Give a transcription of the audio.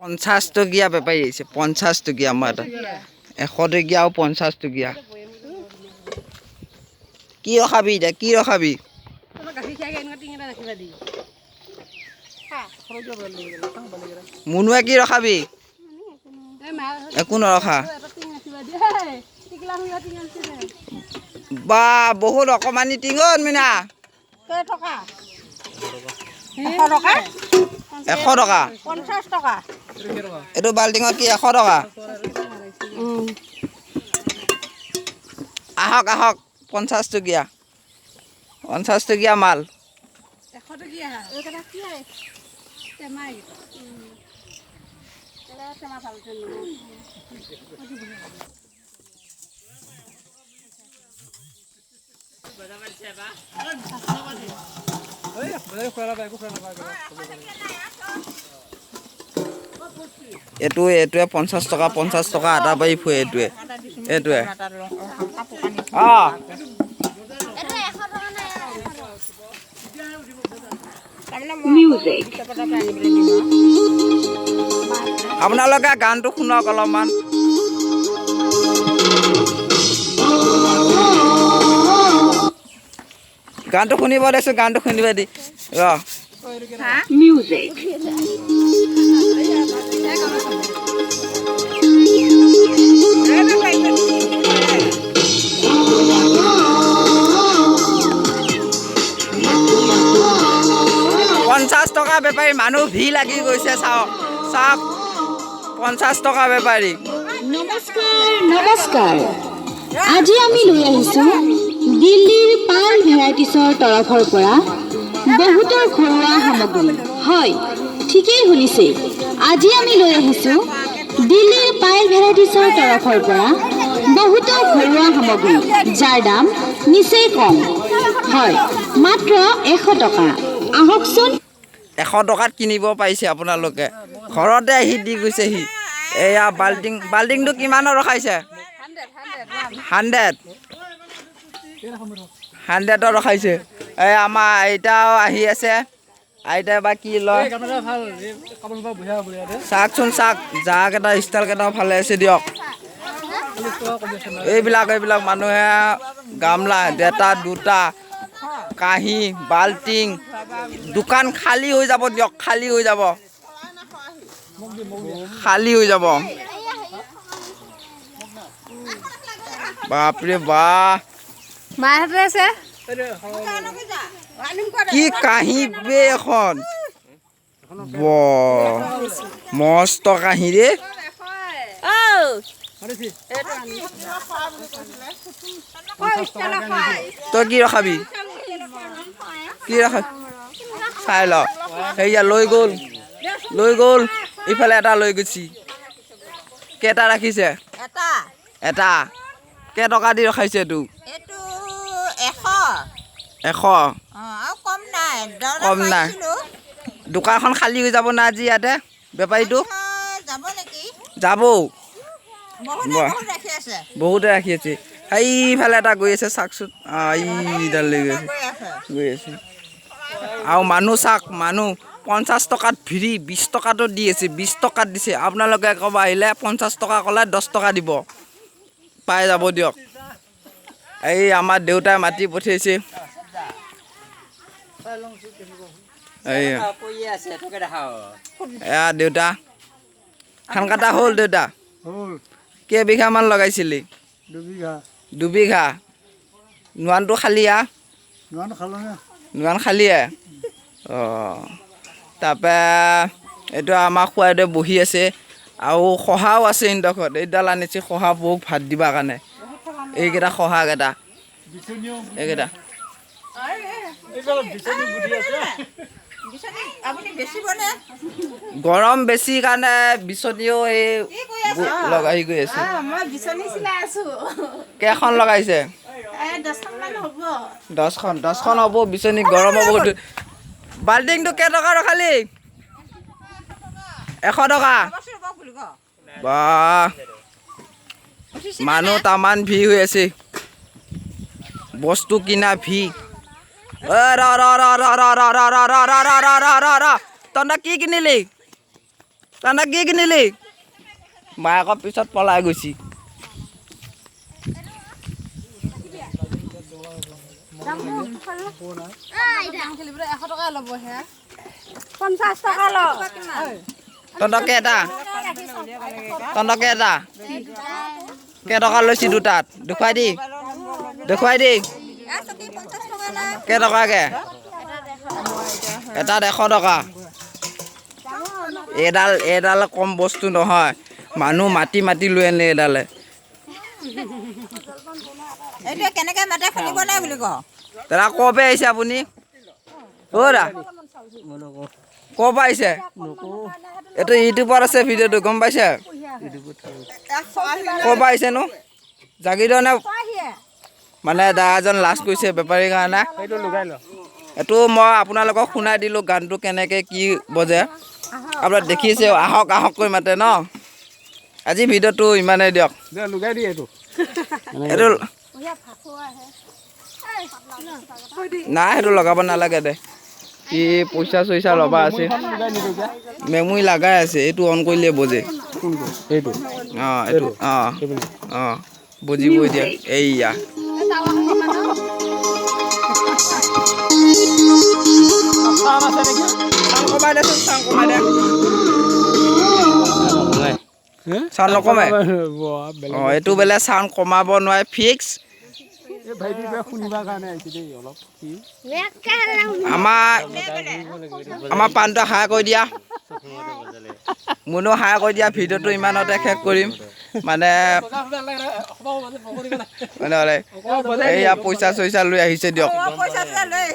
50 টকীয়া বেপাৰী আহিছে, 50 টকীয়া। আমাৰ এটা 100 টকীয়া আৰু 50 টকীয়া। কি ৰখাবি এতিয়া? কি ৰখাবি? গাখীৰ খাই এনেকুৱা টিং এটা ৰাখিবা দি। মুনুৱে কি ৰখাবি? একো নৰখা। এটা টিং ৰাখিবা দি। টিকলা টিং আনিছে। বা, বহুত অকণমানি টিঙত মিনা। কেই টকা? 100 টকা। 100 টকা। 50 টকা। এইটো বাল্টিঙত কি 100 টকা? আহক আহক, 50 টকীয়া, 50 টকীয়া মাল। 100 টকীয়া। এইকেইটা কি? টেমা এইকেইটা। টেমা ভাল। এইটোৱে 50 টকা, 50 টকা আটা পাৰি ফুৰে এইটোৱে এইটোৱে অঁ। Music. আপোনালোকে গানটো শুনক অলপমান। গানটো শুনিব দেচোন, গানটো শুনিব দি ৰ। Music. 50 টকা বেপাৰী, মানুহ ভিৰ লাগি গৈছে। চাওক চাওক, 50 টকা বেপাৰী। নমস্কাৰ নমস্কাৰ, আজি আমি লৈ আহিছোঁ দিল্লীৰ পাৰ্ল ভেৰাইটিছৰ তৰফৰ পৰা বহুতৰ ঘৰুৱা সামগ্ৰী। হয়, ঠিকেই শুনিছে, আজি আমি লৈ আহিছোঁ দিল্লীৰ পাৰ্ল ভেৰাইটিছৰ তৰফৰ পৰা বহুতো ঘৰুৱা সামগ্ৰী, যাৰ দাম নিচেই কম হয়, মাত্ৰ 100 টকা। আহকচোন। 100 টকাত কিনিব পাৰিছে আপোনালোকে, ঘৰতে আহি দি গৈছেহি। এয়া বাল্টিং, বাল্টিংটো কিমানত ৰখাইছে? 100, 100ত ৰখাইছে। এই আমাৰ আইতাও আহি আছে, আইতাই বা কি লয় চাওকচোন। চাওক, জাৰকেইটা ষ্টাইলকেইটাও ভালে আছে দিয়ক। এইবিলাক মানুহে গামলা এটা দুটা কাঁহী বাল্টিং, দোকান খালী হৈ যাব দিয়ক, খালী হৈ যাব, খালী হৈ যাব। বাপৰে বাপ! মাহঁতে আছে। কি কাঁহী বে এখন! ব মস্ত কাঁহী ৰে। তই কি ৰখাবি? কি ৰখা চাই ল। সেয়া লৈ গ'ল, লৈ গ'ল। ইফালে এটা লৈ গৈছি। কেইটা ৰাখিছে? এটা। এটা কেইটকা দি ৰখাইছে এইটো? এইটো 100। 100। অঁ, আৰু কম নাই। দৰ কম নাই। মাৰিছিলোঁ। দোকানখন খালী হৈ যাব না আজি ইয়াতে বেপাৰীটো? যাব নেকি? যাব। বহুতে বাহ। বহুত ৰাখি আছে। বহুতে ৰাখি আছে। সেইফালে এটা গৈ আছে, চাওকচোন। এইডাল লৈ গৈ আছে। গৈ আছে। গৈ আছে। আৰু মানুহ চাওক, মানুহ 50 টকাত ফ্ৰী, 20 টকাতো দি আছে, 20 টকাত দিছে। আপোনালোকে ক'ব আহিলে 50 টকা ক'লে 10 টকা দিব, পাই যাব দিয়ক। এই আমাৰ দেউতাই মাতি পঠিয়াইছে। এইয়া এয়া দেউতা, ধান কটা হ'ল দেউতা? হ'ল। কেইবিঘামান লগাইছিলি? 2 বিঘা। 2 বিঘা। নোৱানটো খালিয়া? নোৱান খালোঁ নে। নোৱান খালিয়ে। অঁ, তাৰপৰা এইটো আমাৰ খুৱাইদেউ বহি আছে আৰু শহাও আছে ইহঁতৰ ঘৰত। এইডাল আনিছে শহা পহুক ভাত দিবৰ কাৰণে। এইকেইটা শহাকেইটা। বিচনীও। এইকেইটা। এইফালে বিচনী গুটি আছে। বিচনী আপুনি বেচিবনে? গৰম বেছি কাৰণে বিচনীও এই কি কৰি আছ? লগাই গৈ আছে। মই বিচনী চিলাই আছো। কেইখন লগাইছে? এই 10খনমান হ'ব। 10খন, 10খন হ'ব বিচনী। গৰম হ'ব। বাল্টিংটো কেইটকা ৰখালি? 100 টকা। বা, মানুহ তামান ভিৰ হৈ আছে, বস্তু কিনা ভিৰ। ঐ ৰ ৰ ৰ ৰ ৰ ৰ ৰ ৰ ৰ ৰ ৰ ৰ ৰ ৰ ৰ, তহঁতে কি কিনিলি? তহঁতে কি কিনিলি? মায়েকৰ পিছত পলাই গৈছি। খেলিবলৈ 100 টকা ল'ব হে। 50 টকা ল। তহঁতৰ কেইটা? তহঁতৰ কেইটা? কেইটকা লৈছি দুটাত? দেখুৱাই দি, দেখুৱাই দি। 50 টকা না? কেইটকাকে? এটা 150 টকা। এইডাল এইডাল কম বস্তু নহয়, মানুহ মাতি মাতি লৈ আনিলে এইডালে। এইটোৱে কেনেকে মাতে শুনিব নাই বুলি কওঁ। দাদা, ক'ৰ পৰা আহিছে আপুনি? অ' দা, ক'ৰ পৰা আহিছে? এইটো ইউটিউবত আছে ভিডিঅ'টো, গম পাইছে? ক'ৰ পৰা আহিছেনো? জাগিৰোড নে? মানে দাদাজন লাজ কৰিছে বেপাৰীৰ কাৰণে। এইটো মই আপোনালোকক শুনাই দিলোঁ গানটো কেনেকৈ কি বজে, আপোনাক দেখিছে। আহক আহক কৈ মাতে ন। আজি ভিডিঅ'টো ইমানেই দিয়ক। লগাই দিয়ে এইটো। এইটো নাই, সেইটো লগাব নালাগে দে। কি পইচা চইচা ল'বা আছে, মেমৰি লাগাই আছে। এইটো অন কৰিলে বজে। এইটো? অঁ, এইটো। অঁ অঁ, বুজিব এতিয়া। এইয়া চাউণ্ড কমাই দেচোন, চাউণ্ড কমাই দে। চাউণ্ড নকমে। অঁ, এইটো বোলে চাউণ্ড কমাব নোৱাৰে, ফিক্স। শুনিবৰ কাৰণে আহিছে দেই অলপ। আমাৰ আমাৰ পাণটো হাই কৰি দিয়া, মুনো হাই কৰি দিয়া। ভিডিঅ'টো ইমানতে শেষ কৰিম। মানে মানে এইয়া পইচা চইচা লৈ আহিছে দিয়ক। পইচা চইচা লৈ।